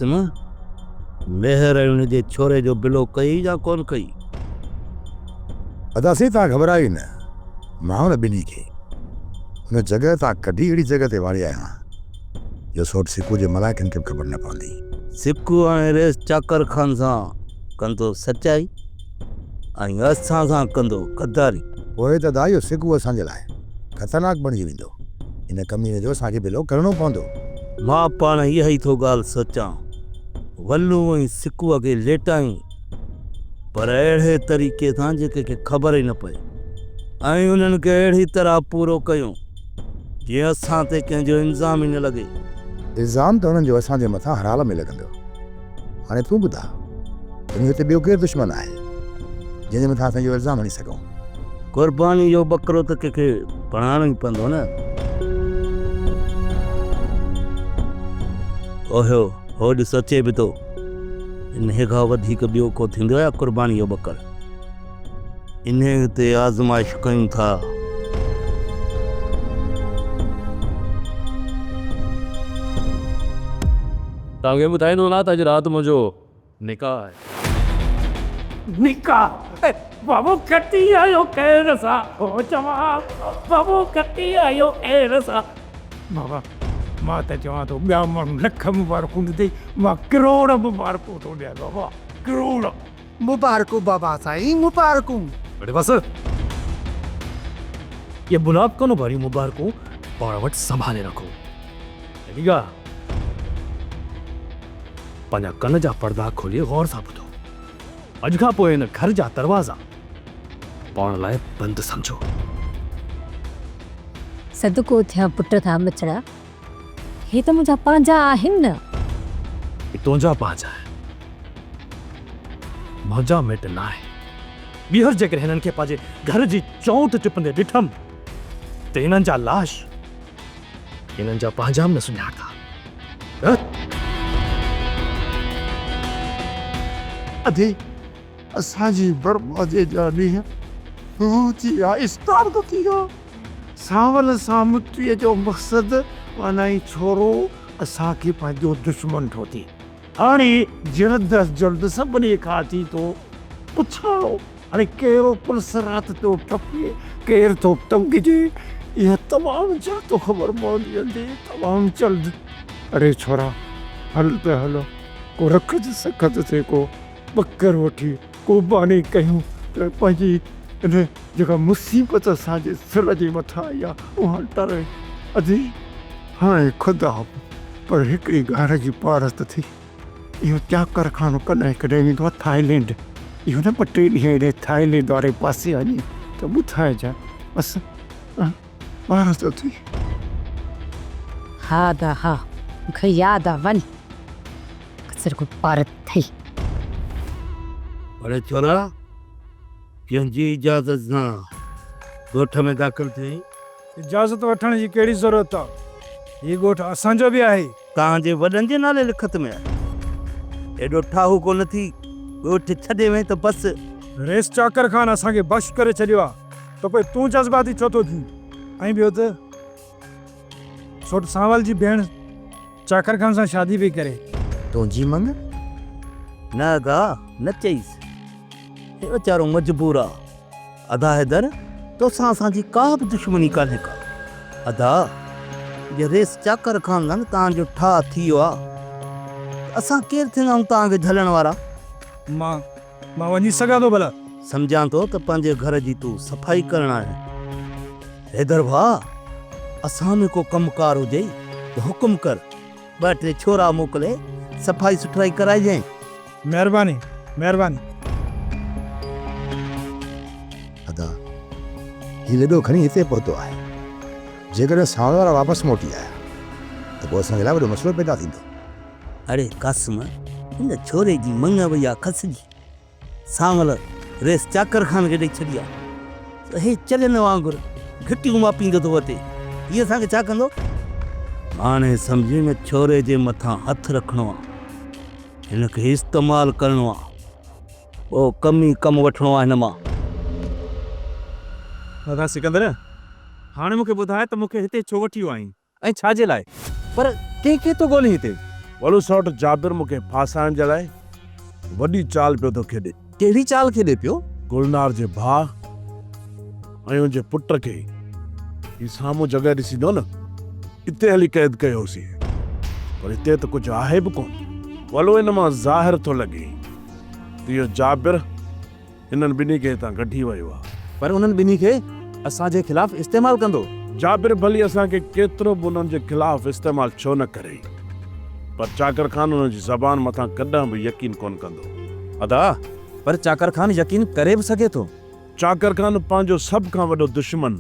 قاسم، ميهر ۽ ان جي ڇوري جو بلو ڪيئي يا ڪونه ڪيئي؟ ادا سائين توهان گهٻرايو ئي نه، مان ان ٻنهي کي ان جڳهه تان ڪڍي اهڙي جڳهه تي واڙي آيو آهيان جو سوٽ سڪو جي ملائڪن کي به خبر نه پوندي. سڪو هاڻي ريس چاڪر خان سان ڪندو سچائي ۽ اسان سان ڪندو غداري. پوء ته ادا اهو سڪو اسان جي لاء خطرناڪ بڻجي ويندو. ان ڪميني جو اسان کي بلو ڪرڻو پوندو. مان پاڻ اها ئي ٿو ڳالهه سوچان. ولو ۽ سڪوء کي ليٽايون پر اهڙي طريقي سان جي ڪنهن کي خبر ئي نه پئي ۽ انهن کي اهڙي طرح پورو ڪيون جيئن اسان تي ڪنهن جو الزام ئي نه لڳي. الزام ته انهن جو اسان جي مٿان هر حال ۾ لڳندو. هاڻي تون ٻڌاء تنهنجو هتي ٻيو ڪير دشمن آهي جنهن جي مٿان اسان اهو الزام هڻي سگهون؟ قرباني جو ٻڪرو ته ڪنهن کي بڻائڻو ئي پوندو نه. اوهيو، هو ڏس اچي به ٿو. انهيء کان وڌيڪ ٻيو ڪو ٿيندو يا قرباني جو ٻڪر؟ انهيء تي آزمائش ڪيون ٿا. توهان کي ٻڌائيندو نه ته اڄ رات منهنجو نڪاح آهي. نڪاح! بابو کٽي آيو خير سان. هو چوان بابو کٽي آيو خير سان. بابا مان ته چوان ٿو ٻيا ماڻهو لک مبارڪون ڏيندئي مان ڪروڙ مبارڪون ٿو ڏيان بابا ڪروڙ. مبارڪون بابا سائين مبارڪون. اڙي بس اهي منافقن واريون مبارڪون پاڻ وٽ سنڀالي رکو. ٺيڪ آ. پنهنجا ڪن جا پردا کولي غور سان ٻڌو. اڄ کان پوء هن گهر جا دروازا پاڻ لاء بند سمجهو. صدقو ٿيان پٽ ٿا مڇڙا، هي ته منهنجا پنهنجا آهن نه. هي تنهنجا پنهنجا آهن، منهنجا مٽ ناهن. ٻيهر جيڪڏهن هنن کي پنهنجي گهر جي چونٺ ٽپندي ڏٺم ته هنن جا لاش هنن جا پنهنجا به نه سڃاڻندا. ادي اسان جي برباديء جا ڏينهن شروع ٿي ويا، اسٽارٽ ٿي ويا. سانول سامتوء جو مقصد معنيٰ هي ڇورو اسان کي پنهنجو دشمن ٿو ٿئي. هاڻي جلد از جلد سڀني کان اچي ٿو پڇاڻو. هاڻي ڪهڙو پلس رات ٿو ٽپي، ڪير ٿو ٽنگجي، اها تمام جلد خبر پوندي ادي، تمام جلد. اڙي ڇورا هل ته هل، ڪو رکج سکت تي ڪو ٻڪر وٺي قرباني ڪيون ته پنهنجي ان جيڪا مصيبت اسان جي سر جي مٿان آئي آهي اها ٽري. ادي هاڻي خدا پر هڪڙي ڳالهه جي پارت ٿي. اهو چاڪر خان ڪڏهن ڪڏهن ويندو آهي ٿائلينڊ. اهو نه ٻه ٽي ڏينهن هيڏي ٿائلينڊ واري پاسي وڃي ته ٻڌائجانء. بس پارت اٿئي. ها ادا ها مون کي ياد آ وڃ ڪسر ڪو پارت اٿئي. اڙي ڇورا ڪنهن جي اجازت سان ڳوٺ ۾ داخل ٿئين؟ اجازت وٺڻ جي ڪهڙي ضرورت آ؟ هي ڳوٺ اسان جو به آهي. توهان جي وڏن جي نالي لکت ۾ آهي. ايڏو ٺاهو ڪو نه ٿي، ڳوٺ ڇڏي وئين ته بس. رئيس چاڪر خان اسان کي بخش ڪري ڇڏيو آ ته پوء تون جذباتي ڇو ٿو ٿين؟ ۽ ٻيو ته سوٽ سانول جي ڀيڻ چاڪر خان سان شادي پئي ڪري. تنهنجي مڱ؟ نه ادا، نه چئيس. هي ويچارو مجبور آ. ادا حيدر، توسان اسان جي ڪا به دشمني ڪانهي ڪا. ادا، جي رئيس چاڪر خان سان توهان جو ٺاهه ٿي ويو آ ته اسان ڪير ٿيندا آهيون توهان کي جهلڻ وارا؟ مان، مان وڃي سگهان ٿو ڀلا؟ سمجهان ٿو ته پنهنجي گهر جي تون صفائي ڪرڻ آئين. حيدر ڀاء، اسان ۾ ڪو ڪم ڪار هجئي ته حڪم ڪر، ٻه ٽي ڇورا موڪلي صفائي سٿرائي ڪرائجانء. مهرباني، مهرباني. ادا، هي لڏو کڻي هتي پهتو آهي. جيڪڏهن سانوڻ وارا واپس موٽي آيا ته پوء اسان جي لاء وڏو مسئلو پيدا ٿيندو. اڙي قاسم، هن ڇوري جي مڱ وئي آ کسجي. سانول ريس چاڪر خان کي ڏئي ڇڏي آ. سو هي چلين وانگر گهٽيون ماپيندو ٿو وتي. هي اسان کي ڇا ڪندو؟ هاڻي سمجهه هن ڇوري جي مٿان هٿ رکڻو آ. هن کي استعمال ڪرڻو آ. پوء ڪم ئي ڪم وٺڻو آ هن مان. دادا سڪندر، هاڻي مون کي ٻڌاء ته مون کي هتي ڇو وٺي ويو آهين ۽ ڇا جي لاء؟ پر ڪنهن کي ٿو ڳولين هتي؟ ولو سئوٽ جابر مون کي ڦاسائڻ جي لاء وڏي چال پيو ٿو کيڏي. ڪهڙي چال کيڏي پيو؟ گلنار جي ڀاء ۽ ان جي پٽ کي هي سامهون جڳهه ڏسيندو نه، اتي هلي قيد ڪيوسين. پر هتي ته ڪجهه آهي به ڪونه. ولو ان مان ظاهر ٿو لڳي ته اهو جابر هنن ٻنهي کي هتان ڪڍي ويو آهي. پر انهن ٻنهي کي اسان جي خلاف استعمال ڪندو. جابر ڀلي اسان کي ڪيترو به انهن جي خلاف استعمال ڇو نه ڪري، پر چاڪر خان انهن جي زبان مٿان ڪڏهن به يقين ڪونه ڪندو. ادا، پر چاڪر خان يقين ڪري به سگهي ٿو. چاڪر خان پنهنجو سڀ کان وڏو دشمن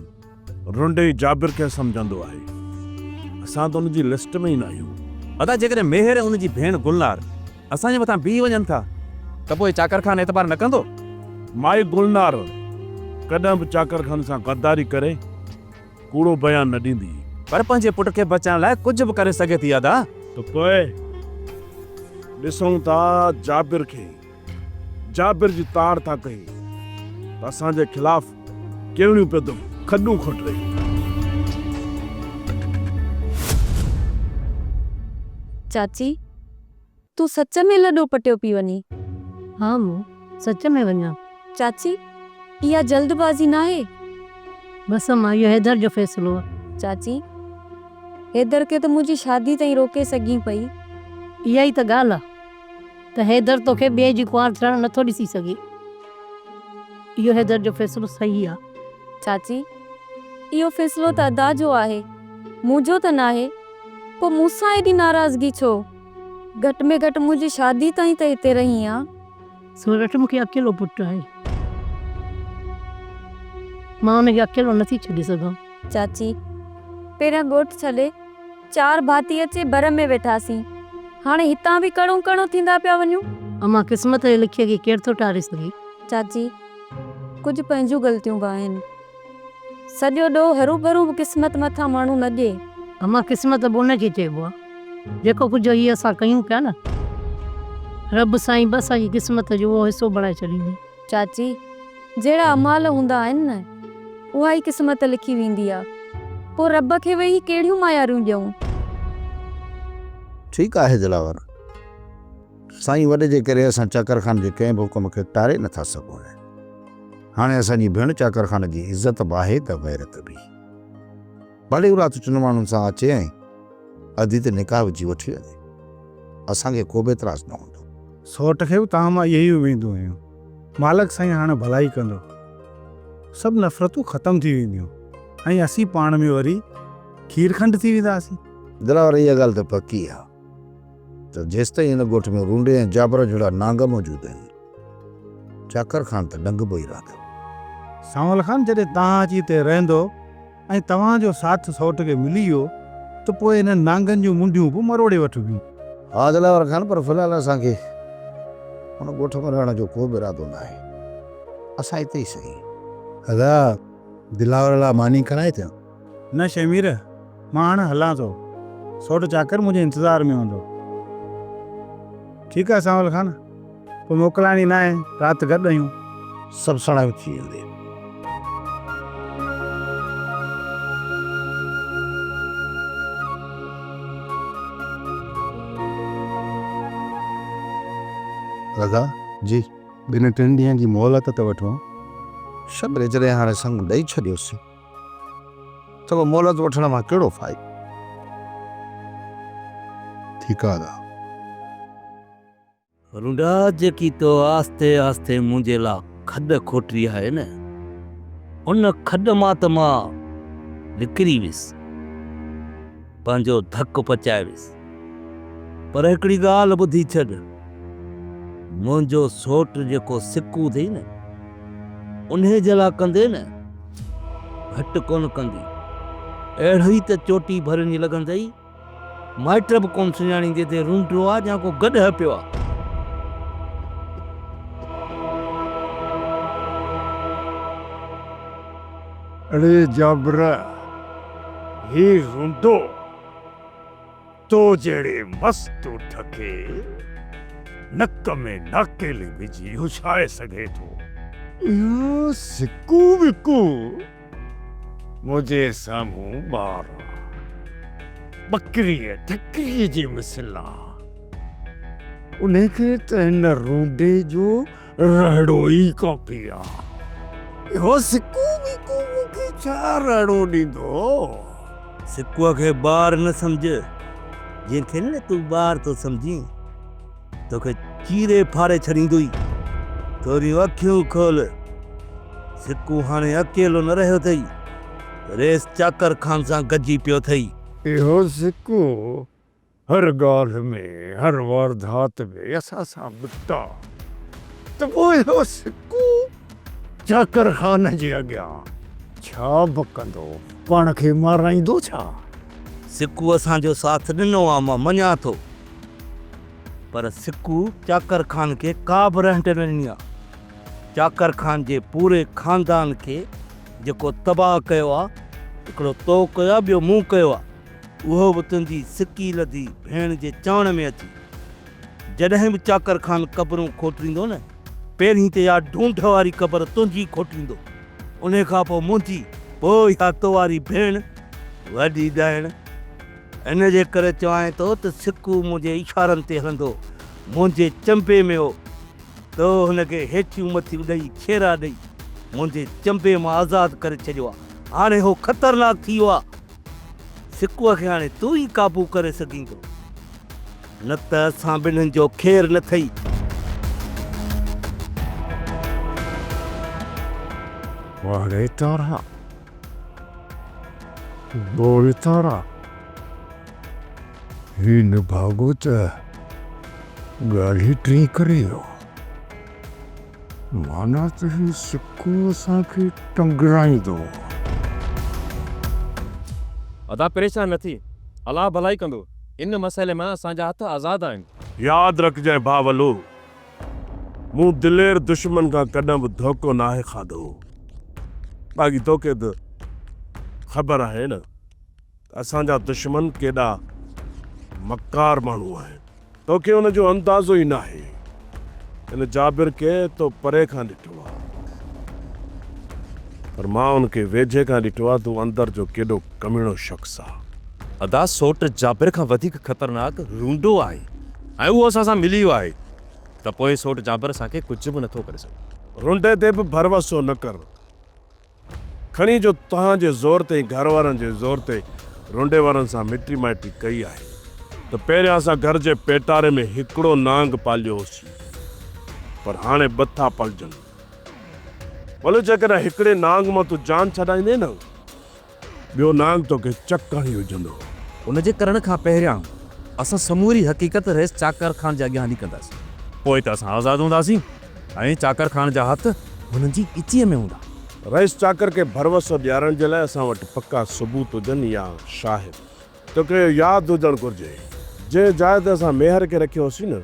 رنڊي جابر کي سمجهندو آهي. اسان ته ان جي لسٽ ۾ ئي ناهيون. ادا جيڪڏهن ميهر ۽ ان جي ڀيڻ گلنار اسان جي مٿان بيهي وڃن ٿا ته پوء چاڪر خان اعتبار نه ڪندو؟ مائي گلنار ڪڏهن به چاڪر خان سان غداري ڪري ڪوڙو بيان نه ڏيندي. پر پنهنجي پٽ کي بچائڻ لاء ڪجهه به ڪري سگهي ٿي ادا. ته پوء ڏسون ٿا جابر کي. جابر جي تاڙ ٿا ڪيون ته اسان جي خلاف ڪهڙيون پيو ٿو کڏون کوٽري. چاچي، تون سچ ۾ لڏو پٽيو پئي وڃين؟ ها مون سچ ۾ وڃان. چاچي، اها جلد بازي ناهي؟ بس امان، اهو حيدر جو فيصلو آ. چاچي، حيدر کي ته منهنجي شادي تائين روڪي سگهين پئي. اها ئي ته ڳالهه آ. ته حيدر توکي ٻئي جي ڪنوار ٿيڻ نٿو ڏسي سگهي. اهو حيدر جو فيصلو صحيح آ. چاچي، اهو فيصلو ته ادا جو آهي، منهنجو ته ناهي. پوء مون سان ايڏي ناراضگي ڇو؟ گهٽ ۾ گهٽ منهنجي شادي تائين ته هتي رهين ها. سورٺ مون کي اڪيلو پٽ آهي. مان ان کي اڪيلو نٿي ڇڏي سگهان. چاچي، پهريان ڳوٺ ڇڏي چار ڀاتي اچي بر ۾ ويٺاسين. هاڻي هتان به ڪڻو ڪڻو ٿيندا پيا وڃون. امان قسمت جي لکيء کي ڪير ٿو ٽاري سگهي. چاچي، ڪجهه پنهنجون غلطيون به آهن. سڄو ڏوهه هروڀرو به قسمت مٿان ماڻهو نه ڏئي. امان قسمت به ان کي چئبو آهي. جيڪو ڪجهه هي اسان ڪيون پيا نه، رب سائين به اسان جي قسمت جو اهو حصو بڻائي ڇڏيندي. چاچي، جهڙا اعمال هوندا آهن نه، اها ئي قسمت لکي ويندي آ. پوء رب کي ويهي ڪهڙيون ماياريون ڏيون؟ ٺيڪ آهي دلاور، سائين وڏي جي ڪري اسان چاڪر خان جي ڪنهن به حڪم کي ٽاري نه ٿا سگهون. هاڻي اسان جي ڀيڻ چاڪر خان جي عزت به آهي ته غيرت به. ڀلي هو رات ٽن ماڻهن سان اچي ۽ اڌي تي نڪاح وجهي وٺي وڃي. اسان کي ڪوبه اعتراض نه هوندو. سئوٽ کي به توهان مان اهي ئي اميدون هيون. مالڪ سائين هاڻ ڀلائي ڪندو. سڀ نفرتون ختم ٿي وينديون ۽ اسين پاڻ ۾ وري کير کنڊ ٿي وينداسين. دلاور اها ڳالهه ته پڪي آ ته جيستائين هن ڳوٺ ۾ رونڊي ۽ جابر جهڙا نانگ موجود آهن، چاڪر خان ته ڏنگبو ئي رهندو. سانول خان جڏهن توهان اچي هتي رهندو ۽ توهان جو ساٿ سئوٽ کي ملي ويو ته پوء انهن نانگن جون منڍيون به مروڙي وٺبيون. ها دلاور خان پر في الحال اسان کي هن ڳوٺ ۾ رهڻ جو ڪو به ارادو ناهي. اسان هتي ئي سهي. ادا دلاور لاء ماني کارائي اچان. نه شهمير مان هاڻ هلان ٿو. سئوٽ چاڪر منهنجي انتظار ۾ هوندو. ٺيڪ آهي سانول خان. پوء موڪلائڻي ناهي، رات گڏ آهيون. سڀ سڻايون ٿي ويندي. رضا، جي. ٻن ٽن ڏينهن جي مهلت ته وٺون. شبري جڏهن هاڻي سڱ ڏئي ڇڏيوسين ته پوء مهلت وٺڻ مان ڪهڙو فائدو؟ ٺيڪ آ ادا. رونڊا جيڪي تو آهستي آهستي منهنجي لا کڏ کوٽي آهي نه، ان کڏ مان ته مان نڪري ويس، پنهنجو ڌڪ پچائي ويس. پر هڪڙي ڳالهه ٻڌي ڇڏ، منهنجو سوٽ جيڪو سڪو اٿئي نه، انهي جي لا ڪندي نه، گهٽ ڪونه ڪندي. اهڙي ته چوٽي ڀرڻي لڳندئي. مائٽ به ڪونه سڃاڻيندي ته رونڊو آ يا ڪو گڏهه پيو آ. اڙي جابر هي رونڊو تو جهڙي مست اٺ کي نڪ ۾ ناڪيلي وجهي هوشائي سگهي ٿو. اهو سڪو وڪو منهنجي سامهون ٻار آ. ٻڪريء ٺڪريء جي مثل آ. انهي کي ته هن رونڊي جو رهڙو ئي ڪافي آ. اهو سڪو وڪو مون کي ڇا رهڙو ڏيندو؟ سڪوء کي ٻار نه سمجهه، جنهن کي نه تون ٻار ٿو سمجهين، توکي چيري ڦاڙي ڇڏيندوئي. ٿوريون اکيون کول، سڪو هاڻي اڪيلو نه رهيو اٿئي، رئيس چاڪر خان سان گڏجي پيو اٿئي. اهو سڪو هر ڳالهه ۾، هر واردات ۾ اسان سان ٻٽا ته پوء اهو سڪو چاڪر خان جي اڳيان ڇا به ڪندو؟ پاڻ کي مارائيندو ڇا؟ سڪو اسان جو ساٿ ڏنو آ، مان مڃان ٿو، پر سڪو چاڪر خان کي ڪا به رهنٽ نه ڏني آ. چاڪر خان جي پوري خاندان کي جيڪو تباهه ڪيو آ، هڪڙو تو ڪيو آ، ٻيو مون ڪيو آ. اهو به تنهنجي سڪي لڌي ڀيڻ جي چوڻ ۾ اچي. جڏهن به چاڪر خان قبرون کوٽريندو نه، پهرين ته اها ڍونڍ واري قبر تنهنجي کوٽريندو، انهي کان پوء منهنجي، پوء اها تو واري ڀيڻ وڏي ڏائڻ. ان جي ڪري چوانء ٿو ته سڪو منهنجي اشارن تي هلندو، منهنجي چنبي ۾ هو. تو هن کي هيٺيون مٿيون ڏئي، ڇيرا ڏئي، منهنجي چنبي مان آزاد ڪري ڇڏيو آ. هاڻي هو خطرناڪ ٿي ويو آ. سڪوء کي هاڻي تون ئي قابو ڪري سگهين ٿو، نه ته اسان ٻنهين جو خير نه ٿئي. واڙي تارا، ٻول تارا، هي نڀاڳو ته ڳالهه ئي ٽين ڪري ويو. معنيٰ ته هي سڪو اسان کي ٽنگرائيندو. ادا پريشان نه ٿي، الله ڀلائي ڪندو، ان مسئلي مان اسان جا هٿ آزاد آهن. ياد رکجانء ڀاء ولو، مون دلير دشمن کان ڪڏهن به ڌوڪو ناهي کاڌو. باقي توکي ته خبر آهي نه ته اسان جا دشمن ڪيڏا مڪار ماڻهو آهن. توکي ان جو اندازو ئي ناهي. ان جابر کي تو پري کان ڏٺو آ. پر مان ان کي ويجهي کان ڏٺو آ ته هو اندر جو ڪيڏو ڪميڻو شخص آ. ادا سوٽ جابر کان وڌيڪ خطرناڪ رونڊو آهي ۽ اهو اسان سان ملي ويو آهي ته پوء سوٽ جابر اسان کي ڪجهه به نٿو ڪري سگهي. رونڊي تي به ڀروسو نه ڪر. کڻي جو توهان جي زور تي ۽ گهر وارن جي زور تي رونڊي وارن سان مٽي مائٽي ڪئي آهي ته پهريان اسان گهر جي پيٽاري ۾ هڪڙو نانگ پاليو هوسين پر هاڻي ٻه ٿا پلجن. ولو جيڪڏهن هڪڙي نانگ مان تون جان ڇڏائيندين نه ٻيو نانگ توکي چڪ هڻي وجهندو. ان جي ڪرڻ کان پهريان اسان سموري حقيقت رئيس چاڪر خان جي اڳيان هلي ڪنداسين. پوء ته اسان آزاد هونداسين ۽ چاڪر خان جا هٿ هنن جي ڳچيء ۾ هوندا. رئيس چاڪر کي ڀروسو ڏيارڻ جي لاء اسان وٽ پڪا ثبوت هجن يا شاهد. توکي اهو ياد هجڻ گهرجي، جنهن جاء تي اسان ميهر کي رکيو هوسين نه،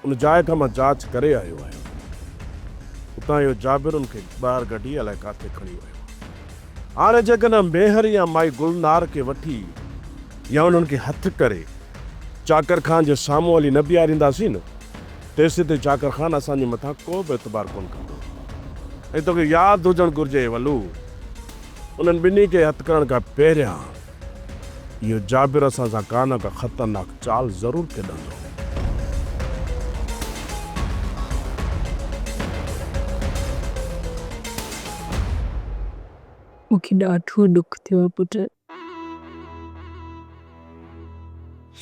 ان جاء کان مان جاچ ڪري آيو آهيان. اتان اهو جابر ان کي ٻاهر ڪڍي الائي ڪاٿي کڻي ويو. هاڻي جيڪڏهن ميهر يا مائي گلنار کي وٺي يا انهن کي هٿ ڪري چاڪر خان جي سامهون هلي نه بيهارينداسين نه، تيسيتائين چاڪر خان اسان جي مٿان ڪو به اعتبار ڪونه ڪندو. ۽ توکي ياد هجڻ گهرجي ولو، انهن ٻنهي کي هٿ ڪرڻ کان پهريان اهو جابر اسان سان ڪا نه ڪا خطرناڪ چال ضرور کيڏندو. مون کي ڏاڍو ڏک ٿيو آهي پٽ.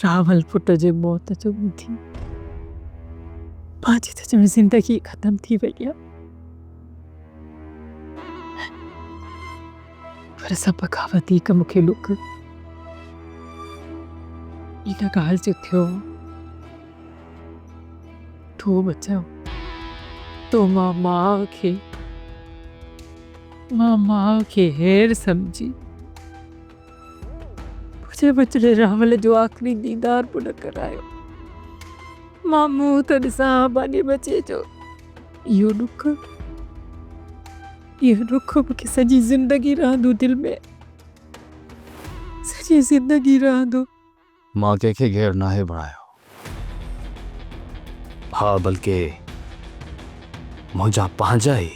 راول پٽ جي موت جو ٻڌي پنهنجي ته ڄڻ زندگي ختم ٿي وئي آهي. پر سڀ کان وڌيڪ مون کي ڏک ان ڳالهه جو ٿيو تو بچايو تو مان ماء کي مان ماء کي هير سمجهي منهنجي ٻچڙي راول جو آخري ديدار به نه ڪرايو. مان منهن ته ڏسان ها پنهنجي ٻچي جو. اهو ڏک اهو ڏک مون کي سڄي زندگي رهندو دل ۾، سڄي زندگي رهندو. مان ڪنهن کي غير ناهي بڻايو. ها بلڪه منهنجا پنهنجا ئي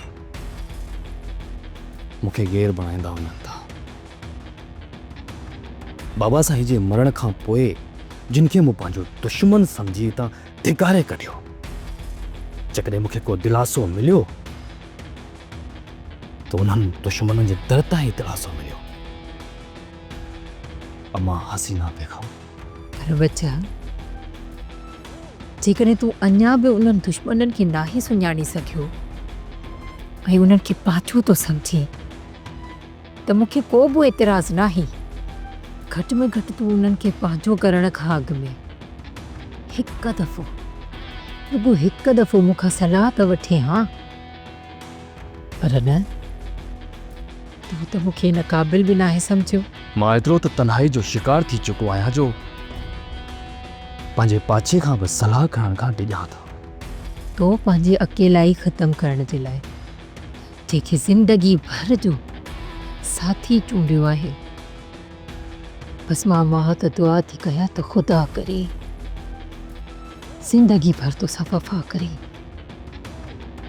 مون کي غير بڻائيندا وڃن ٿا. بابا سائين جي مرڻ کان پوء جن کي مون پنهنجو دشمن سمجهي هتان ڌڪاري ڪڍيو. جيڪڏهن مون کي ڪو دلاسو مليو ته انهن دشمنن جي در تان ئي دلاسو مليو. امان حسينه بيگم. پر ٻچا، جيڪڏهن تون اڃا به انهن دشمنن کي ناهين سڃاڻي سگهيو ۽ انهن کي پاڇو ٿو سمجهين ته مون کي ڪو به اعتراض ناهي. گهٽ ۾ گهٽ تون انهن کي پنهنجو ڪرڻ کان اڳ ۾ هڪ دفعو، رڳو هڪ دفعو مون کان صلاح ته وٺين ها. پر نه، تون ته مون کي ان قابل به ناهي سمجهيو. مان ايترو ته تنهائي جو شڪار ٿي چڪو آهيان جو پنهنجي پاڇي کان به صلاح کڻڻ کان ڊڄان ٿو. تو پنهنجي اڪيلائي ختم ڪرڻ جي لاء جنهن کي زندگي ڀر جو ساٿي چونڊيو آهي، بس مان مان ته دعا ٿي ڪيان ته خدا ڪري زندگي ڀر توسان وفا ڪري.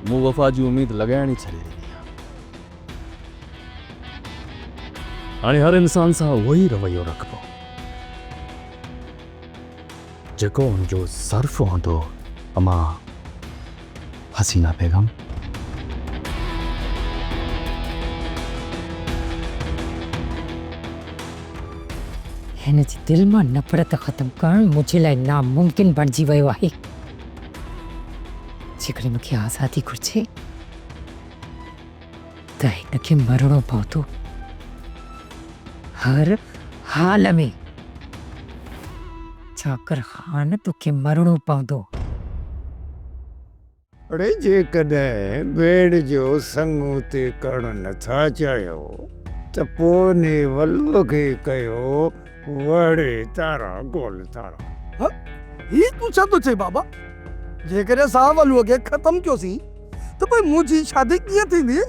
مون وفا جي اميد لڳائڻ ئي ڇڏي ڏني آهي. هاڻي هر انسان سان اهو ئي رويو رکبو جيڪو ان جو صرف هوندو. امان حسينه بيگم. هن جي دل مان نفرت ختم ڪرڻ منهنجي لاء ناممڪن بڻجي ويو آهي. جيڪڏهن مون کي آزادي گهرجي ته هن کي مرڻو پوندو. هر حال ۾ چاڪر خان توکي مرڻو پوندو. اڙي جيڪڏهن ڀيڻ جو سڱ اتي ڪرڻ نه ٿا چاهيو ته پوء انهي ولوء کي ڪيو وهڙي تارا گول تارا. ها هي تون ڇا ٿو چئين بابا؟ جيڪڏهن اسان ولوء کي ختم ڪيوسين ته پوء منهنجي شادي ڪيئن ٿيندي؟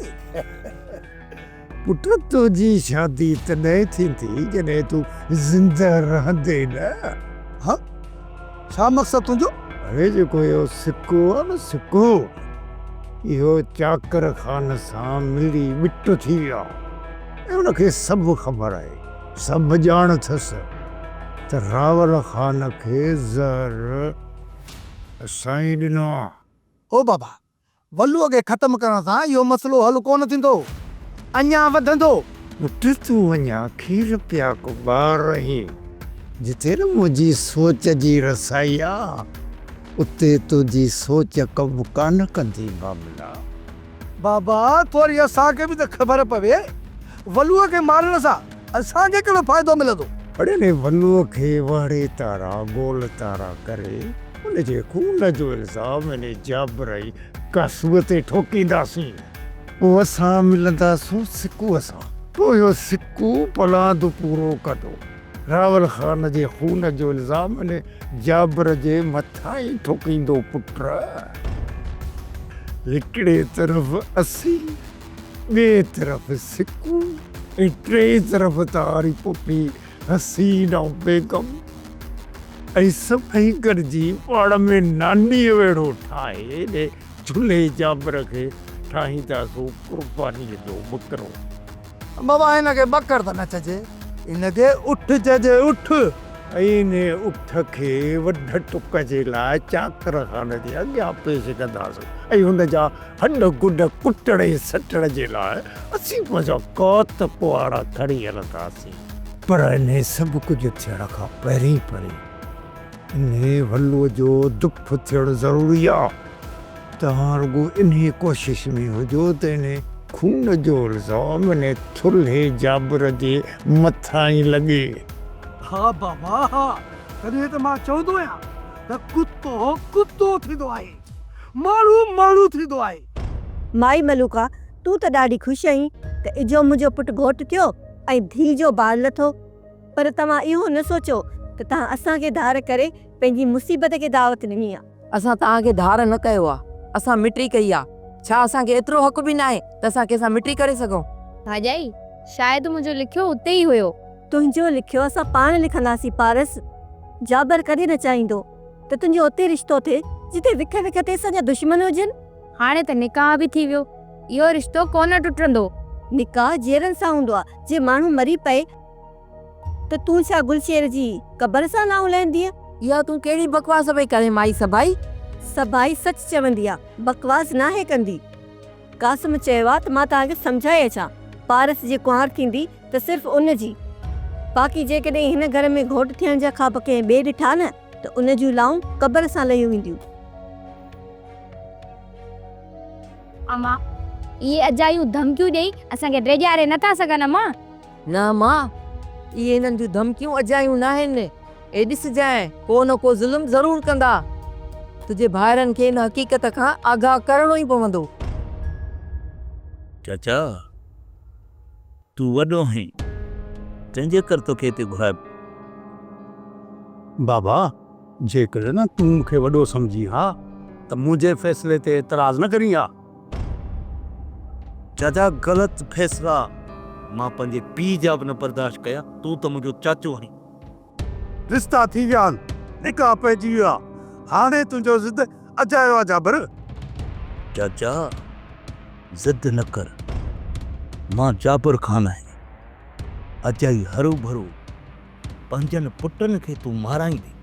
پٽ تنهنجي شادي تڏهن ٿيندي جڏهن تون زنده رهندين نه. ها؟ ڇا مقصد تنهنجو؟ اڙي جيڪو اهو سڪو آ نه سڪو، اهو چاڪر خان سان ملي ٻٽ ٿي ويو آ ۽ ان کي سڀ خبر آهي، سڀ ڄاڻ اٿس ته راول خان کي زهر اسان ئي ڏنو آ. او بابا، ولوء کي ختم ڪرڻ سان اهو مسئلو حل ڪونه ٿيندو، اڃا وڌندو. پٽ تون اڃا کير پياڪ ٻار آهين، جتي نه منهنجي سوچ جي رسائي آ، اتي تنهنجي سوچ ڪم ڪانه ڪندي بابلا. بابا ٿوري اسان کي به ته خبر پوي، ولوء کي مارڻ سان اسان کي ڪهڙو فائدو ملندو؟ اڙي انهي ولوء کي وهڙي تارا گول تارا ڪري ان جي خون جو الزام انهي جابر ۽ قاسوء تي ٺوڪينداسين. پوء اسان ملنداسون سڪوء سان. پوء اهو سڪو پلاند پورو ڪندو. راول خان جي خون جو الزام انهي جابر جي مٿان ئي ٺوڪيندو پٽ. هڪڙي طرف اسين، ٻئي طرف سڪو ۽ ٽئين طرف تهاري پڦي حسينه بيگم ۽ سڀئي گڏجي پاڻ ۾ نانيء ويڙهو ٺاهي ڏي جهلي جابر کي ٺاهينداسون قربانيء جو ٻڪرو. بابا هن کي ٻڪر ته نه چئجي، هن کي اٺ چئجي اٺ. ۽ انهيء اٺ کي وڍ ٽڪ جي لاء چاڪر خان جي اڳيان پيش ڪنداسون ۽ هن جا هڏ گڏ ڪٽڻ ۽ سٽڻ جي لاء اسين پنهنجا ڪات ڪهاڙا کڻي هلنداسين. پر انهيء سڀ ڪجهه ٿيڻ کان پهرين پهرين انهيء ولوء جو دڦ ٿيڻ ضروري آ. توهان رڳو انهيء ڪوشش ۾ هجو ته انهيء خون جو الزام انهيء ٿلهي جابر جي مٿان ئي لڳي. ها بابا ها، تڏهن ته مان چوندو آهيان ته ڪتو ڪتو ٿيندو آهي. ماڻهو ماڻهو ٿيندو آهي. مائي ملوڪا، تون ته ڏاڍي خوش آهين ته اجهو منهنجو پٽ گهوٽ ٿيو ۽ ڌيء جو بار لٿو. پر توهان اهو نه سوچيو ته توهان اسان کي ڌار ڪري پنهنجي مصيبت کي دعوت ڏني آ. اسان توهان کي ڌار نه ڪيو آ، اسان مٽي ڪئي آ. ڇا اسان کي ايترو حق به ناهي ته اسان ڪنهن سان مٽي ڪري سگهون؟ ڀاڄائي، شايد منهنجو لکيو اتي ئي هيو. تنهنجو لکيو اسان پاڻ لکنداسين پارس. جابر ڪڏهن نه چاهيندو ته تنهنجو اتي رشتو ٿئي جتي وک وک تي اسان جا دشمن هجن. هاڻي ته نڪاح به ٿي ويو، اهو رشتو ڪونه ٽٽندو. نڪاح جيئرن سان هوندو آ، جي ماڻهو مري پئي ته تون ڇا گلشير جي قبر سان لائون لهندينء؟ اها تون ڪهڙي بڪواس پئي ڪرين مائي سڀائي؟ سڀائي سچ چوندي آ، بڪواس ناهي ڪندي. قاسم چيو آ ته مان توهان کي سمجهائي اچان، پارس جي ڪنوار ٿيندي ته صرف ان جي. باقي جيڪڏهن هن گهر ۾ گهوٽ ٿيڻ جا خواب ڪنهن ٻئي ڏٺا نه ته ان جون لائون قبر سان لهيون وينديون. امان، اهي اجايون ڌمڪيون ڏيئي اسان کي ڊيڄاري نه ٿا سگهن امان. نه امان، اهي هنن جون ڌمڪيون اجايون ناهن. اي ڏسجانء، ڪو نه ڪو ظلم ضرور ڪندا. تنهنجي ڀائرن کي ان حقيقت کان آگاهه ڪرڻو ئي پوندو. چاچا، تون وڏو آهين، تنهنجي ڪري توکي هتي گهرايم. بابا، جيڪڏهن تون مون کي وڏو سمجهين ها ته منهنجي فيصلي تي اعتراض نه ڪرين ها. چاچا غلط فيصلا مان پنهنجي پيء جا به نه برداشت ڪيا، تون ته منهنجو چاچو آهين. رشتا ٿي ويا آهن، نڪاح پئجي ويو آهي، هاڻي تنهنجو ضد اجايو آهي جابر. چاچا ضد نه ڪر، مان جابر خان آهيان، اجائي هروڀرو پنهنجن پٽن کي تون مارائيندين.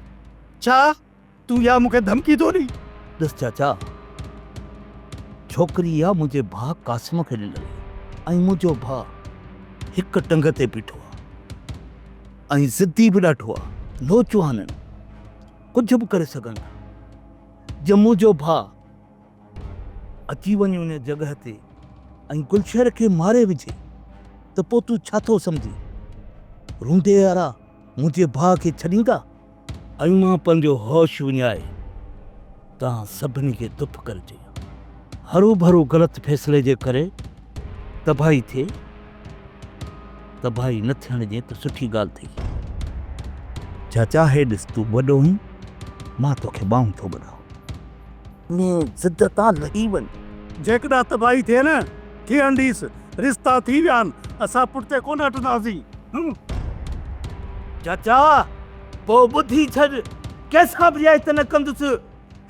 ڇا تون اها مون کي ڌمڪي ٿو ڏئين؟ ڏس چاچا، ڇوڪري اها منهنجي ڀاء قاسم کي ڏنل هئي ۽ منهنجو ڀاء هڪ ٽنگ تي بيٺو آهي ۽ ضدي به ڏاڍو آهي. نوجوان آهن، ڪجهه به ڪري سگهن ٿا. جي منهنجو ڀاء اچي وڃي ان جڳهه تي ۽ گلشير کي ماري وجهي ته پوء تون ڇا ٿو سمجهين؟ رونڊي وارا منهنجي ڀاء کي ڇڏيندا؟ ۽ مان پنهنجو هوش وڃائي توهان سڀني کي دڦ ڪري چيان. هروڀرو غلط فيصلي جي ڪري تباهي ٿئي، تباهي نه ٿيڻ جي ته سٺي ڳالهه ٿئي. چاچا هي ڏس تون وڏو آهين، مان توکي ٻانهون ٿو ٻڌان. انهيء ضد تان لهي وڃ. جيڪڏهن تباهي ٿئي نه، ٿيڻ ڏيس. رشتا ٿي ويا آهن، اسان پٺتي ڪونه هٽنداسين. چاچا! پوء ٻڌي ڇڏ، ڪنهن سان به رعايت نه ڪندس،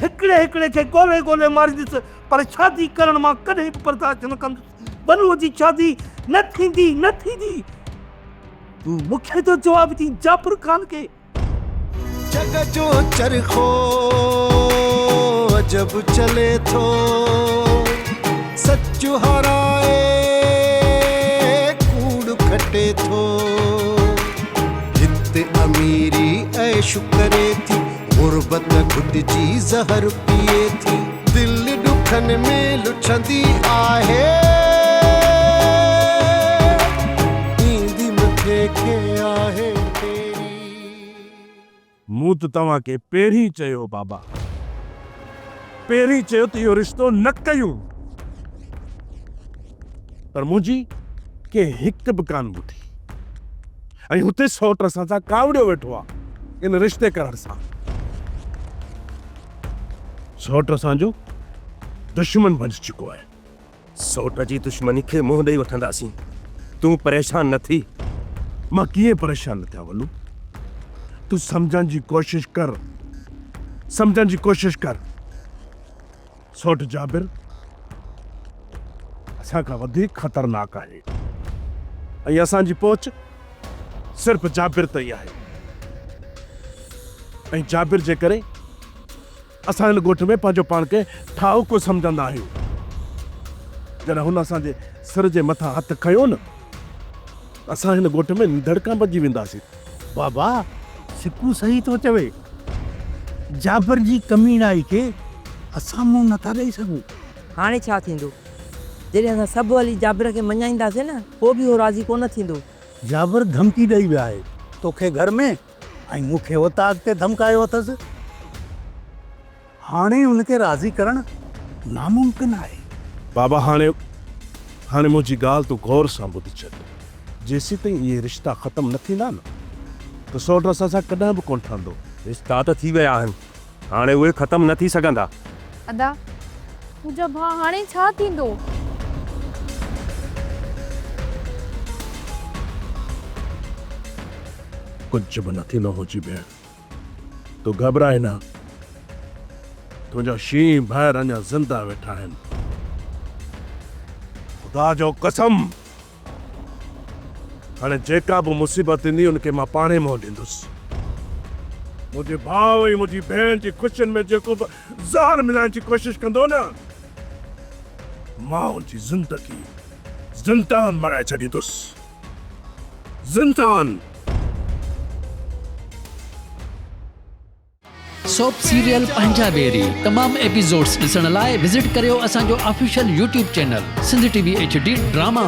هڪڙي هڪڙي کي ڳولي ڳولي ماريندس، پر شادي ڪرڻ مان ڪڏهن به برداشت نه ڪندس. بنوء جي شادي نه ٿيندي، نه ٿيندي. تون مون کي ٿو جواب ڏين جعفر خان کي. جڳ جو چرخو عجب چلي ٿو، سچ هارائي ڪوڙ کٽي ٿو. هت اميري عيش ڪري ٿي، غربت گهٽجي زهر پيئي ٿي. دل ڏکن ۾ لڇندي آهي، ايندي مٿي کي آهي تيري. مون ته توهان کي پهرين چيو هو بابا، پهرين چيو ته اهو رشتو نه ڪيون، پر منهنجي ڪنهن هڪ به ڪانه ٻڌي ۽ هتي سئوٽ اسان سان ڪاوڙيو ويٺو آ ان رشتي ڪرڻ سان. سئوٽ اسان جو دشمن بنجي چڪو آهي. سئوٽ جي دشمني کي منهن ڏئي وٺنداسين، تون پريشان نه ٿي. مان ڪيئن پريشان نه ٿيان ولو، تون سمجهڻ جي ڪوشش ڪر، سمجهڻ جي ڪوشش ڪر. سئوٽ جابر اسان کان وڌيڪ خطرناڪ آهي ۽ اسان جي پهچ صرف جابر تائين آهي ۽ جابر جي ڪري اسان هن ڳوٺ ۾ پنهنجو پاڻ کي ٺاهوڪو سمجهندا آهيون. جڏهن هن اسان جي سر جي مٿان هٿ کنيو نه ته اسان هن ڳوٺ ۾ نڌڙڪا بنجي وينداسين. بابا سڪو صحيح ٿو چوي. جابر جي ڪميڻائي کي اسان منهن نٿا ڏئي سگهون. هاڻي ڇا ٿيندو؟ جڏهن اسان سڀ هلي جابر کي مڃائينداسين نه پوء به هو راضي ڪونه ٿيندو. جابر ڌمڪي ڏئي ويو آهي توکي گهر ۾ ۽ مون کي اوطاق تي ڌمڪايو اٿس. هاڻي ان کي راضي ڪرڻ ناممڪن آهي. بابا هاڻي هاڻي منهنجي ڳالهه تون غور سان ٻڌ ڇڏ. جيسيتائين اهي رشتا ختم نه ٿيندا نه ته سئوٽ اسان سان ڪڏهن به ڪونه ٺهندو. رشتا ته ٿي ويا آهن هاڻي اهي ختم نه ٿي سگهندا. ادا منهنجا ڀاء هاڻي ڇا ٿيندو؟ ڪجهه به نه ٿيندو منهنجي ڀيڻ. تون گهٻرائي نه. تنهنجا شينهن ڀائر اڃا زنده ويٺا آهن. خدا جو قسم! هاڻي جيڪا به مصيبت ايندي ان کي مان پاڻهي منهن ڏيندس. منهنجي ڀاء ۽ منهنجي ڀيڻ جي خوشين ۾ جيڪو به زهر ملائڻ جي ڪوشش ڪندو نه، مان ان جي زندگي زندان بڻائي ڇڏيندس. زندان! سوپ سيريل پنهنجا ويري تمام ايپيسوڊس ڏسڻ لاء وزٽ ڪريو اسان جو official YouTube channel Sindh T V H D drama.